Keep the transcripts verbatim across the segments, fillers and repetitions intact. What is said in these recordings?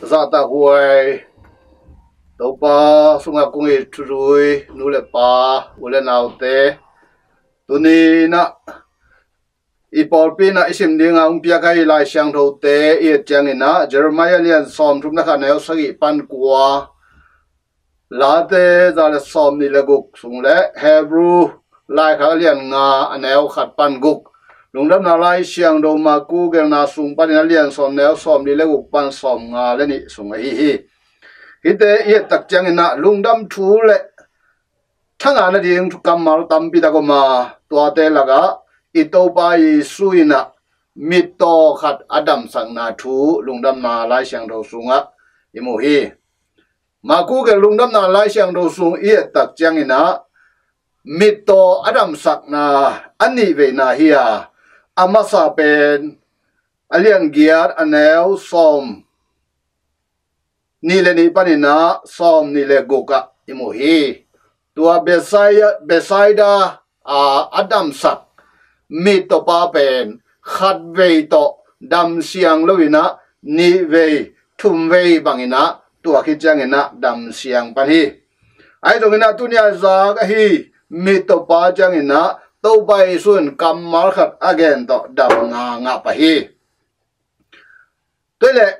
Zahtakhuai Topa sungah kong it thuzui nu le pa, u le naute, tuni-in ah i pawlpi in ah i sim dingin hong piak ahi Lai Siangthote i et ciangin ah Jeremiah lian sawmthum le khat, a neu sagih pan kua, Late za le sawmnih le guk sung le Hebrew laikhak a lian nga, a neu khat pan guk, Lungdamna Lai Siangtho Maku gelna sung panin a lian sawm, neu sawmnih le guk pan sawmnga le nih sung ahi hi. Hihte i et tak ciangin ah lungdam thu le thangahna ding thu kammal tampi tak om a, tuate lakah i Topa Jesu in ah mittaw khat a damsakna thu Lungdamna Lai Siangtho sungah i mu hi. Maku gel Lungdamna Lai Siangtho sung i et tak ciangin ah mittaw a damsakna a nih veina hi a, a masa pen a lian giat, a neu sawm nih le nih panin ah sawmnih le guk ah i mu hi. Tua Bethsaida, Bethsaida a, a damsak mittawpa pen khatvei tawh damsiang loin ah nihvei, thumvei bangin ah tua khit ciangin ah damsiang pan hi. Ahi zongin ah tuni-a zak ahi mittawpa ciangin ah Topa Jesu in kammal khat a gen tawh dam ngangah pah hi. Tua hi leh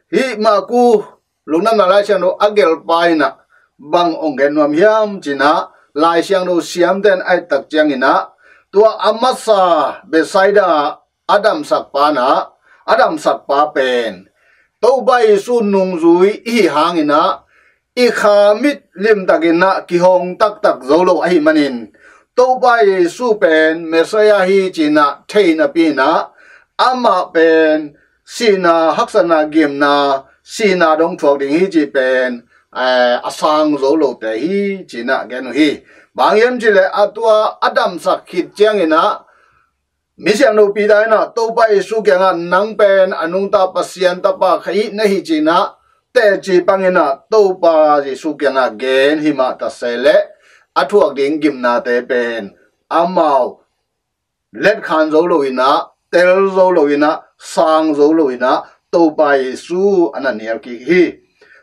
hih Maku Lungdamna Lai Siangtho a gelpa in ah bang hong gen nuam hiam cih in ah, Lai Siangtho siamte in a et tak ciangin ah tua a masa Bethsaida a damsakpa in ah, a damsakpa pen Topa Jesu nungzui i hih hangin ah i khamit limtakin ah kihong taktak zo lo ahih manin, Topa Jesu pen Messiah hi cih in ah thei napi in ah amah pen sihna, haksatna, gimna, sihna dong thuak ding hi cih pen, eh, a sang zo lote hi cih in ah gen uh hi. Bang hiam cih leh a tua a damsak khit ciangin ah mi siangtho Peter in ah Topa Jesu kiangah nang pen a nungta Pasian Tapa ka hi na hi cih in ah teci pangin ah Topa Jesu kiangah gen hi mah ta se leh a thuak ding gimnate pen amau letkhan zo loin ah, tel zo loin ah, sang zo loin ah Topa Jesu a na nial kik hi.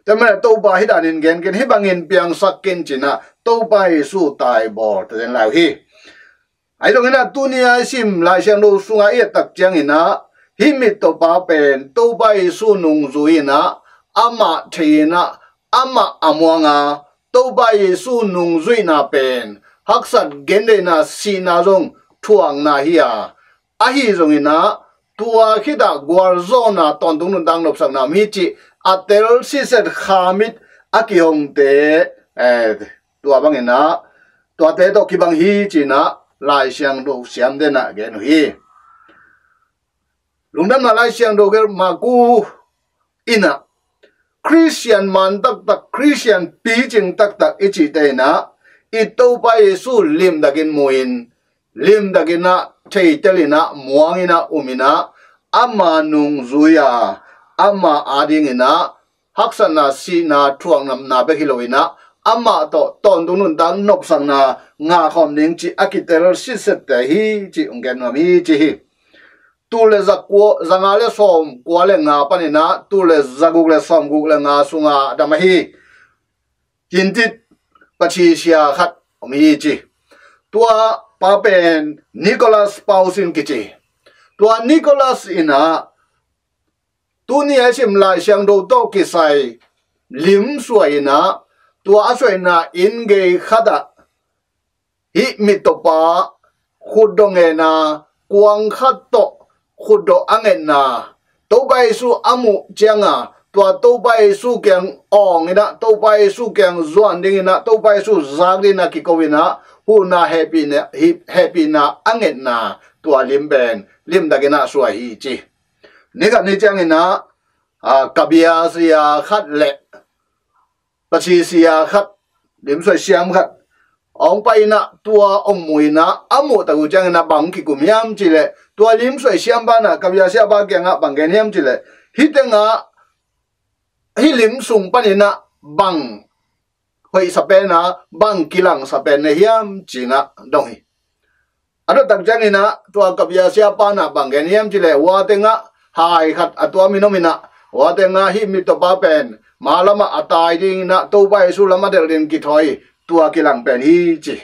Tua manin Topa hih danin gen ken, hih bangin piangsak ken cih in ah Topa Jesu taibawl ta den lai uh hi. Ahi zongin ah tuni-a i sim Lai Siangtho sungah i et tak ciangin ah hih mittawpa pen Topa Jesu nungzui in ah amah thei in ah amah a muang a, Topa Jesu nungzuihna pen haksat, gentheihna, sihna zong thuakna hi a, ahi zongin ah tua khit ah gualzawhna, tawntung nuntak nopsakna om hi cih a tel sitset khamit a kihongte, eh, tua bangin ah tuate tawh kibang hi cih in ah Lai Siangtho siamte in ah gen uh hi. Lungdamna Lai Siangtho gel Maku in ah Khristian man taktak, Khristian picing taktak i cihte in ah i Topa Jesu limtakin mu-in, limtakin ah theitel in ah, muang in ah, um in ah, ama nungzui a, ama adingin ah haksatna, sihna, thuaknamna bek hi loin ah amah tawh tawntung nuntak nopsakna ngahkhawm ding cih a kitel sitsette hi cih hong gen nuam hi ci hi. Tul le zakua, zanga le sawmkua le nga panin ah tul le zaguk le sawmguk le nga sungah a dam ahi Kintit Pathisia khat om hi ci. Tua pa pen Nicholas Pausin kici. Tua Nicholas in ah tuni a i sim Lai Siangtho tawh kisai lim suai in ah, tua a suaina inn gei khat ah hih mittawpa khutdawh ngen a, kuang khat tawh khutdawh a ngetna, Topa Jesu a muh ciang a, tua Topa Jesu kiang awng in ah, Topa Jesu kiang zuan dingin ah, Topa Jesu zak dingin ah kiko in ah, huhna hehpihna, hehpihna a ngetna, tua lim pen limtakin ah suai hi ci. Ni khat ni ciangin ah, ah, Kabiasia khat le Pathisia khat, limsuai siam khat a hong pai in ah, tua hong mu in ah, a muh tak uh ciangin ah bang kikum hiam cih leh, tua limsuai siampa in ah Kabiasiapa kiangah bang gen hiam cih leh, hih tengah, hih lim sung panin ah bang hoihsa pen a, bang kilangsa pen na hiam ci-in ah dong hi. A dot tak ciangin ah tua Kabiasiapa in ah bang gen hiam cih leh, hua tengah hai khat a tuam in om in ah, Hua tengah hih mittawpa pen ma lamah a tai dinginah Topa Jesu lam a delh dingin kithawi, tua kilang pen hi ci.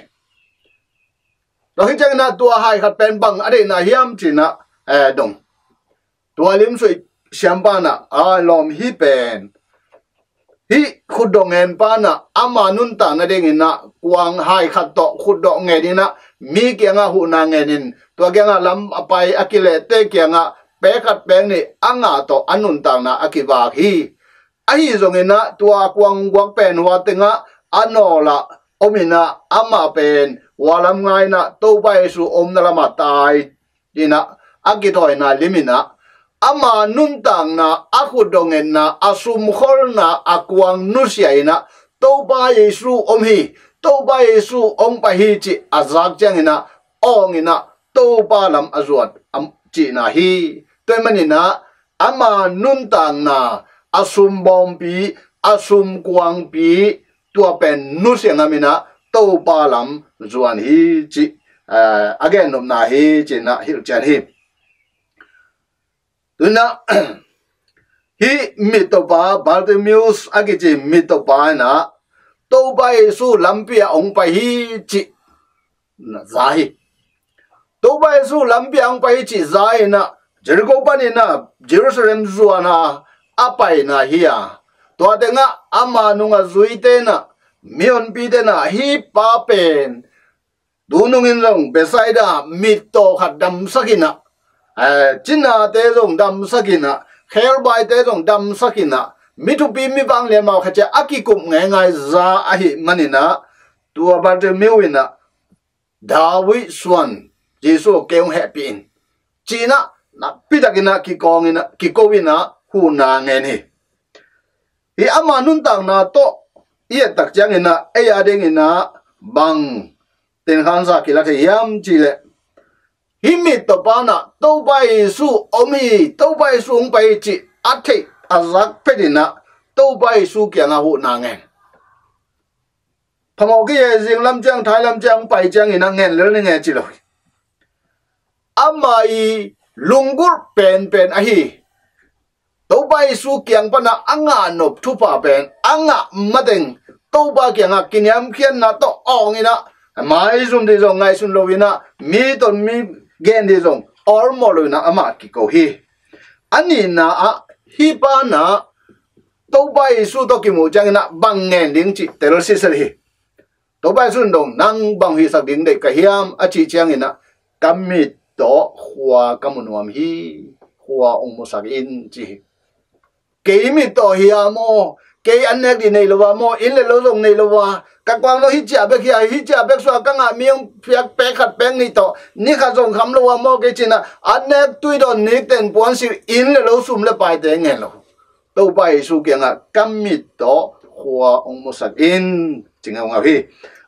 Tua hi cianginah tua hai khat pen bang a deihna hiam cinah, eh, dong. Tua limsuih siampanah a lawm hih pen, hih khutdawh ngenpanah ama nuntakna dinginah kuang hai khat tawh khutdawh ngeninah mi kiangah huhna ngenin, tua kiangah lam a pai a kilehte kiangah pek khat pek nih a ngah tawh a nuntakna a kivak hi. Ahi zonginah tua kuang guak pen hua tengah a nawlah ominah amah pen hua lam ngainah Topa Jesu omna lamah tai inah a kithawina liminah ama nuntakna, a khutdawh ngetna, a sumkholna, a kuang nusia inah Topa Jesu om hi, Topa Jesu hong pai hi cih a zak cianginah awnginah Topa lam a zuat a cihna hi. Tua ahih maninah ama nuntakna, a sumbawmpi, a sumkuangpi, tua pen nusia ngaminah Topa lam zuan hi cih, eh, a gennopna hi cinah hilhcian hi. Tuinah hih mittawpa, Bartimaeus a kici mittawpa inah Topa Jesu lampi ah hong pai hi cih za hi. Topa Jesu lampi ah hong pai hi cih za inah Jericho paninah Jerusalem zuana a paina hi a, tua tengah ama nunga zuite inah, mihonpite inah hih pa pen tunungin zong Bethsaida mittaw khat damsak inah, eh, cinate zong damsak inah, khelbaite zong damsak inah, mi thupi mi vanglian mah khat ciah a kikup ngeingai za ahih maninah tua Bartimaeus inah, David suan Jesu, kei hong hehpih in, cinah nakpitakinah kikawng inah, kiko inah huhna ngen hi. Hih ama nuntakna tawh i ettak cianginah ei a dinginah bang tenkhansa kila thei hiam cihleh, hih mittawpa inah Topa Jesu om hi, Topa Jesu hong pai hi cih a theih a zak phetinah Topa Jesu kiangah huhna ngen. Phamawh kei e, zing lam ciang, thai lam ciang pai cianginah ngen lel ni nge ci lo hi. Ama i lunggulh penpen ahi Topa Jesu kiang panah a ngah nop thupha pen a ngah mateng Topa kiangah kiniamkhiatna tawh awnginah maizum dih zong ngaihsun loinah mi ton mi gen dih zong awlmawh loinah amah kiko hi. A nihna ah hih panah Topa Jesu tawh kimuh cianginah bang ngen ding cih tel sitset hi. Topa Jesu in dong, nang bang hihsak ding deih ka hiam a cih cianginah, ka mit tawh khua ka mu nuam hi, khua hong musak in ci hi. Kei mit tawh hi a maw, kei an nek dih nei lo a maw, inn le lo zong nei lo a, ka kuang lo hi ciah bek hi a, hi ciah bek sua ka ngah mi hong piak pek khat pek nih tawh ni khat zong kham lo a maw kei cinah, an nek tui dawn nik ten puan si inn le lo sum le paite ngen lo. Topa Jesu kiangah ka mit tawh khua hong musak in ci ngaungau hi.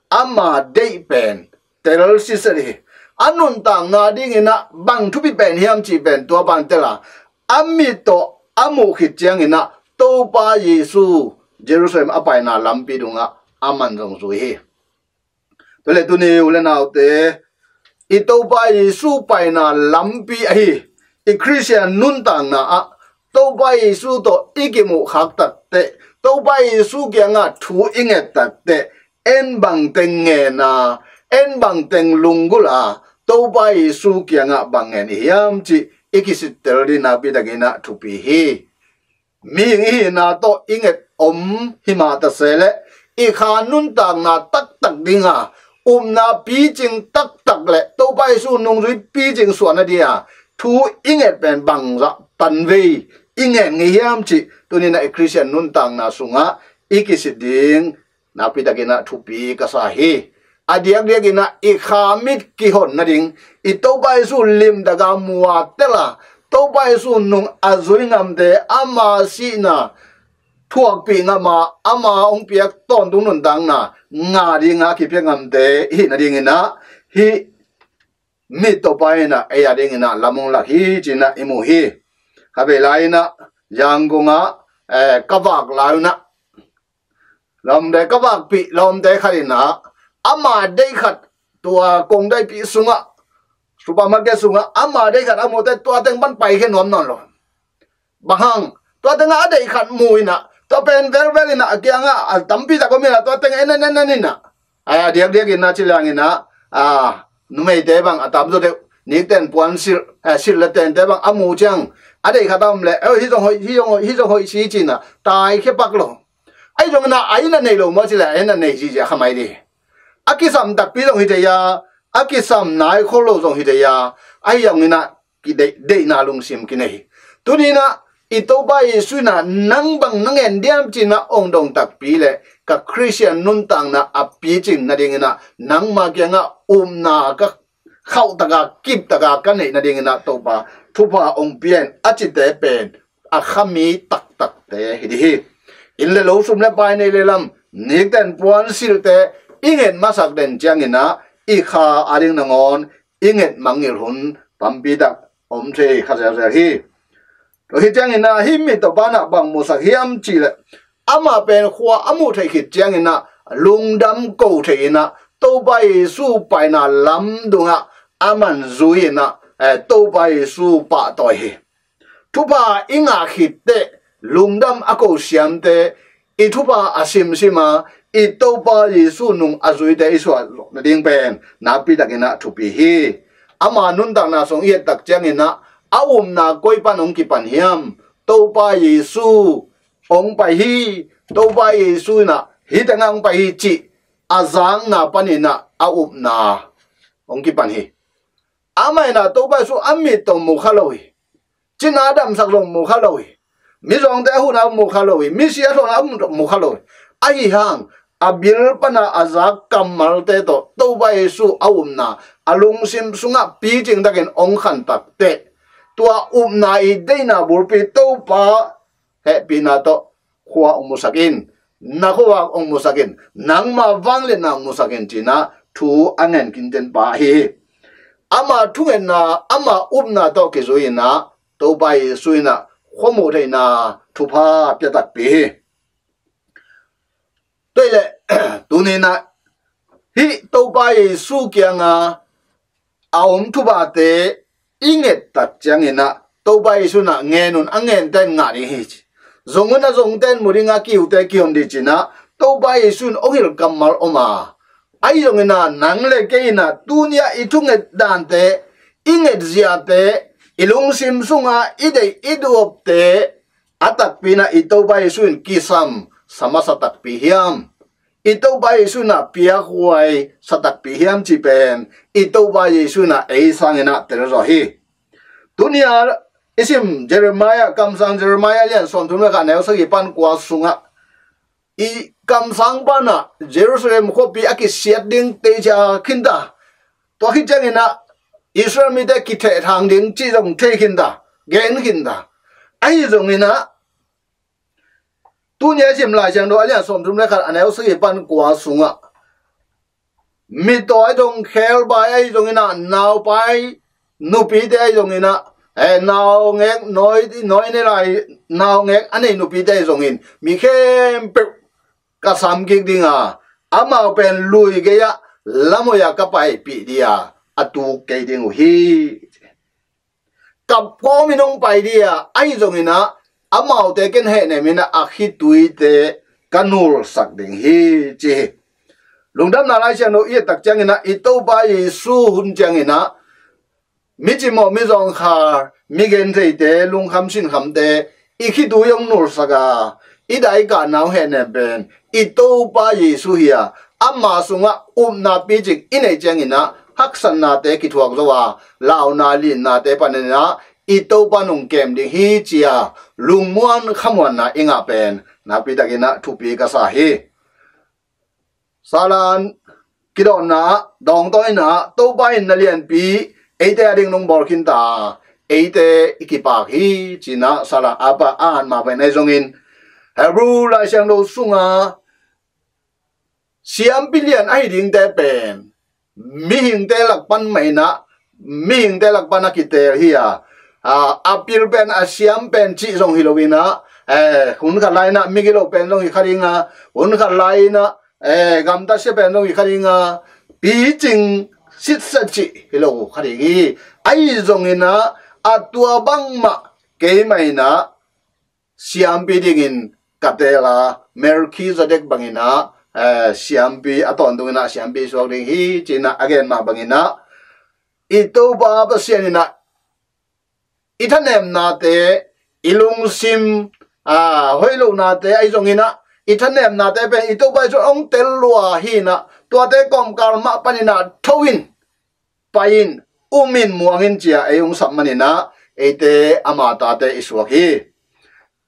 Ama deih pen tel sitset hi. A nuntakna dinginah bang thupi pen hiam cih pen tua pan tel a, a mit tawh a muh khit cianginah Topa Jesu Jerusalem a paina lampi dungah a man zong zui hi. Tua le tuni u le naute, i Topa Jesu paina lampi ahi i Khristian nuntakna ah Topa Jesu tawh i kimuh khak takteh, Topa Jesu kiangah thu i nget takteh, en bangteng ngen a, en bangteng lunggulh a, Topa Jesu kiangah bang ngen i hiam cih i kisittel ding nakpi takinah thupi hi. Mihing i hihna tawh i nget om hi mah ta se leh, i kha nuntakna taktak dinga, upna picing taktak le Topa Jesu nungzui picing suahna dia thu i nget pen bangzah tanvei i nget ngei hiam cih tuninah i Khristian nuntakna sungah i kisit ding nakpi takinah thupi ka sa hi. A diakdiakinah i kha mit kihon nading, i Topa Jesu limtakin muatel a, Topa Jesu nung a zui ngamte, ama sihna thuakpih ngam a, ama hong piak tawntung nuntakna ngah dinga kipia ngamte i hih nadinginah hih mittawpa inah ei a dinginah lam hong lak hi cinah i mu hi. Kha vei lai-inah Yangon ah, eh, ka vak lai-inah lawmte ka vakpih lawmte khat inah ama deih khat tua kongdaipih sungah, supermarket sungah ama deih khat a muhte tua teng pan paikhia nuam nawn lo. Bang hang, Tua tengah a deih khat mu inah, tua pen velvel inah, a kiangah a tampi tak om inah, tua tengah en en en en inah, a diakdiak inah ci liang inah, a numeite bang a tamzaw deuh nikten puan silh, eh, silh le tente bang a mu ciang, a deih khat a om leh, eh, hih zong hoih, hih zong hoih, hih zong hoih si ci inah, taikhia pak lo. Ahi zong inah a inn a nei lo maw ci leh, a inn a nei zizia kha mai ding hi. A kisam takpi zong hi thei a, a kisam nai khol lo zong hi thei a, ahi zong inah kideih, deihna lungsim kinei hi. Tuni inah i Topa Jesu inah nang bang na ngen diam ci inah ong dong takpi leh, ka Khristian nuntakna a picing nading inah nangma kiangah upna ka khauh taka, kip taka ka neih nading inah Topa thupha ong pia in a cite pen a kha mi taktakte hi ding hi. Inn le lo, sum le pai, nei le lam, nikten puan silhte i nget masak den ciang inah i kha a ding nangawn i nget mangngilh hun tampi tak om thei kha zelzel hi. Tua hi ciang inah hih mi tawh pa inah bang musak hiam ci leh, amah pen khua a muh theih khit ciang inah lungdam ko thei inah Topa Jesu paina lam dungah a man zui inah, eh, Topa Jesu pahtawi hi. Thupha i ngah khit teh lungdam a ko siamte i thupha a simsim a, i Topa Jesu nung a zuite i suah zawh nading pen nakpi tak inah thupi hi. Ama nuntakna sung i et tak ciang inah a upna koi pan hong kipan hiam? Topa Jesu hong pai hi. Topa Jesu inah hih tengah hong pai hi cih a zakna pan inah a upna hong kipan hi. Amah inah Topa Jesu a mit tawh mu kha lo hi. Cina a damsak zong mu kha lo hi. Mizawngte a hun a mu kha lo hi. Misi a thawn a mu kha lo hi. Ahi hang a bil pan a a zak kammalte tawh Topa Jesu a upna a lungsim sungah picing takin hong khan tak teh, tua upna i deihna bulpi Topa hehpihna tawh khua hong musak in, na khuavak hong musak in, nangma vangliatna hong musak in ci inah thu a ngen kinten pa ahi hi. Ama thungetna, ama upna tawh kizui inah Topa Jesu inah khuamuh theihna thupha pia takpi hi. Tua hi leh tuni inah hih Topa Jesu kianga a om thuphate i nget tak ciang inah Topa Jesu inah ngen un, a ngente in ngah ding hi ci. Zong un, a zongte in mu ding a, kiute kihon ding ci inah Topa Jesu in hong hilh kammal om a. Ahi zong inah nang le kei inah tuni a i thunget dante, i ngetziate, i lungsim sunga i deih i duapte a takpi inah i Topa Jesu in kisam sa masa takpi hiam? I Topa Jesu inah piakhuai sa takpi hiam cih pen i Topa Jesu inah ei sang inah tel zaw hi. Tuni a i sim Jeremiah, kamsang Jeremiah lian sawmthum le khat, neu sagih pan kua sungah i kamsang pa inah Jerusalem khuapi a kisiat ding teicia khinta. Tua khit ciang inah Israel mite kithehthang ding cih zong thei khinta, gen khinta. Ahi zong inah tuni a i sim Lai Siangtho a lian sawmthum le khat, a neu sagih pan kua sungah, mittaw ahi zong, khebai ahi zong inah, naupai nupite ahi zong inah, eh, naungek, nawi, nawi ne lai, naungek a nei nupite ahi zongin mi khempeuh ka sam kik ding a, amau pen lui gei-ah lamhoih ah ka paipih ding a, a tuk kei ding uh hi. Kap kawmin hong pai ding a, ahi zong inah amaute ken hehnem inah a khituite ka nulsak ding hi, ci hi. Lungdamna Lai Siangtho i et tak ciang inah i Topa Jesu hun ciang inah mi cimawh, mi zawngkhal, mi gentheite, lungkham sinkhamte, i khitui hong nulsak a, i daikahna hong hehnem pen i Topa Jesu hi a, ama sungah upna picing i neih ciang inah haksatnate kithuak zo a, launa linnate panin ah i Topa nung kem ding hi, ci a lungmuan khamuanna i ngah pen nakpi tak inah thupi ka sa hi. Salan kidawnna, dawngtawina, Topa in na lianpi eite a ding nong bawl khinta, eite i kipak hi, ci inah Salan a pa a han mah pen ahi zongin, Hebrew Lai Siangtho sunga siampi lian ahi dingte pen mihingte lak pan mah inah, mihingte lak pan a kiteel hi a, a, a pil pen, a siam pen cih zong hi lo inah, eh, hun khat lai inah migilo pen zong hi kha ding a, hun khat lai inah, eh, gamtatsia pen zong hi kha ding a, picing sitset cih hi lo kha ding hi. Ahi zong inah a tua bangmah keimah inah siampi dingin ka teel a, Melkhizedek bangin ah, eh, siampi a tawntungin ah siampi suak ding hi, ci-in ah a gen mah bangin ah, i Topa Pasian in ah i thanemnate, i lungsim, aa, hoih lohnate ahi zongin ah, i thanemnate pen i Topa Jesu hong tel lua hi-in ah, tuate kawmkal mah panin ah tho in, pai in, um in, muang in ci-a ei hong sap manin ah, eite ama tate i suak hi.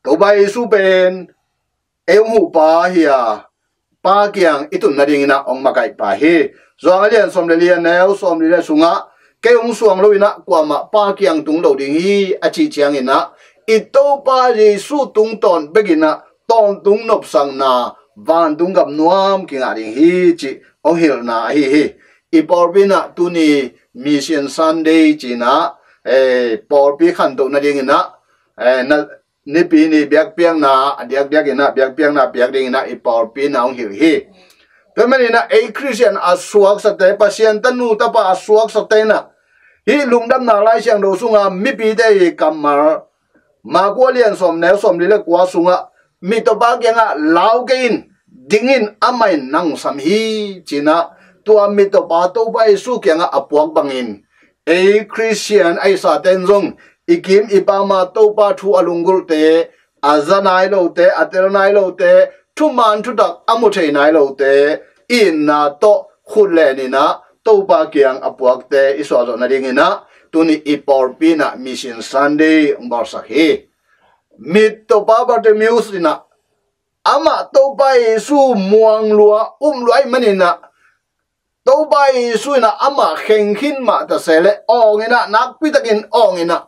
Topa Jesu pen ei hong huhpa hi a, Pa kiang i tun nadingin ah hong makaihpa hi. Johan a lian sawm le li, a neu sawmli le sungah, kei hong suang loin ah kuamah Pa kiang tung lo ding hi, a cih ciangin ah, i Topa Jesu tungtawn bekin ah tawntung nopsakna, vantung gam nuam kingah ding hi, cih hong hilhna ahi hi. I pawlpi in ah tuni Mission Sunday ci-in ah, eh, pawlpi khantoh nadingin ah, eh, na, nipi ni biakpiakna a diakdiakin ah biakpiakna piak dingin ah i pawlpi in ah hong hilh hi. Tua manin ah ei Khristian a suaksate, Pasian tanu tapa a suaksate in ah, hih lungdamna Lai Siangtho sunga mipite i kammal, Marka a lian sawm, neu sawmli le kua sungah, "Mittawpa kiangah lau kei in, ding in, amah in nang hong sam hi," ci-in ah, tua mittawpa Topa Jesu kiangah a puak bangin, ei Khristian ahi sate in zong, i kim i pam a Topa thu a lunggulhte, a za nai lote, a tel nai lote, thuman thutak a mu thei nai lote, i itna tawh khut lenin ah Topa kiang a puakte i suah zawh nadingin ah, tuni i pawlpi in ah Mission Sunday hong bawlsak hi. Mittawpa Bartimaeus in ah, amah Topa Jesu muang lua, um lua ahih manin ah, Topa Jesu in ah amah kheng khin mah ta se leh, awng in ah, nakpi takin awng in ah,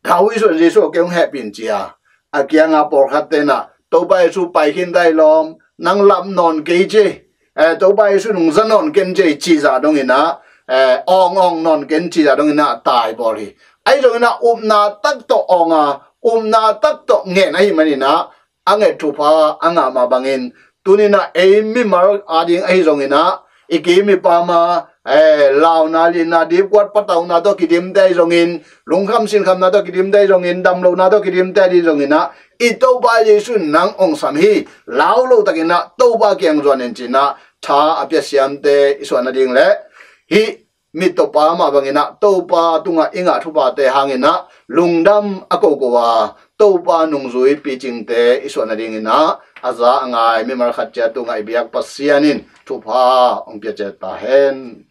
"David suan Jesu, kei hong hehpih in," ci-a a kianga pawlkhatte in ah, "Topa Jesu pai khin ta hi lawm, nang lap nawn kei ci, eh, Topa Jesu in hong za nawn ken ci," cih zah dongin ah, eh, awng awng nawn ken cih zah dongin ah tai bawl hi. Ahi zongin ah upna tak tawh awng a, upna tak tawh ngen ahih manin ah, a nget thupha a ngah mah bangin, tuni-in ah ei mimal ading ahi zongin ah, i kim i pam a, eh, launa, linna, dipkuat, patauhna tawh kidimte ahi zongin, lungkham sinkhamna tawh kidimte ahi zongin, damlohna tawh kidimte ahi zongin ah, i Topa Jesu in nang hong sam hi, lau lo takin ah Topa kiang zuan in ci-in ah tha a pia siamte i suah nading leh, hih mittawpa mah bangin ah Topa tungah i ngah thuphate hangin ah lungdam a koko a, Topa nungzui picingte i suah nadingin ah a za a ngai mimal khat ciat tungah i biak Pasian in thupha hong pia ciat ta hen.